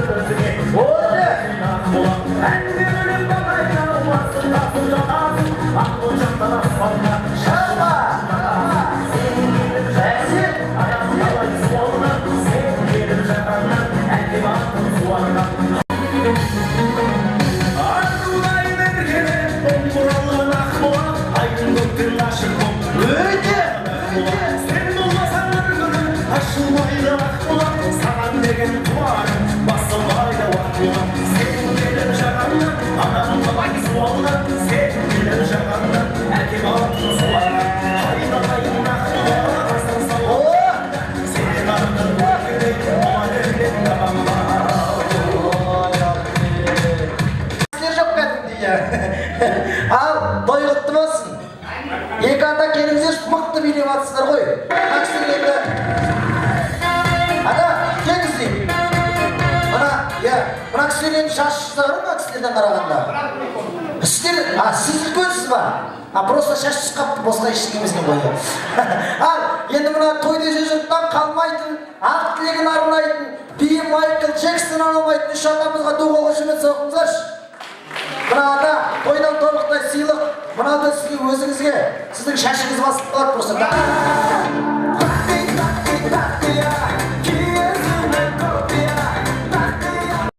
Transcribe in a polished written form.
Өзіңе. Ақ бұлақ әнге бөлеп ағайын, басын тасып жатасың ақ моншақтан аспанға. Шапа! Сен келіп Әсет! Адам қалай суалған, сен келіп жағаннан әкем атын суарған. Арудай еркелеп домбыралған ақ бұлақ, айдын көктен ашық боп. Өте! Сен болмасаң, бір күні ашылмайды ақ бұлақ. Саған деген құмарым басылмайды, ақ бұлақ. Сен келіп жағаннан адам қалай суалған, сен келіп жағаннан әкем атын суарған. Айналайын ақ бұлақ, асыр сауал, сенен артық өркелеп мұғалімнен табам ба? Сіздер жоқ кәдімгідей, иә. Ал, той құтты болсын. Екі ата, келіңіздерші, мықты билеп жатсыздар ғой. Мына кісілер енді. Ата, келіңіз деймін. Мына, иә, мына кісілер енді жас ғой мына кісілерден қарағанда. Сіздер, а, сіз үлкенсіз ба? А, просто шаш түсіп қалыпты, босқа ештеңе емес екен ғой. Ал, енді мына тойда жұрттан қалмайтын, ақ тілегін арнайтын, биі Майкл Джексон алмайтын үш атамызға ду қол қошемет соғыңыздаршы. Мына ата, тойдан тобықтай сыйлық, мына да сізге, өзіңізге, сіздің шашыңыз басылып қалады просто.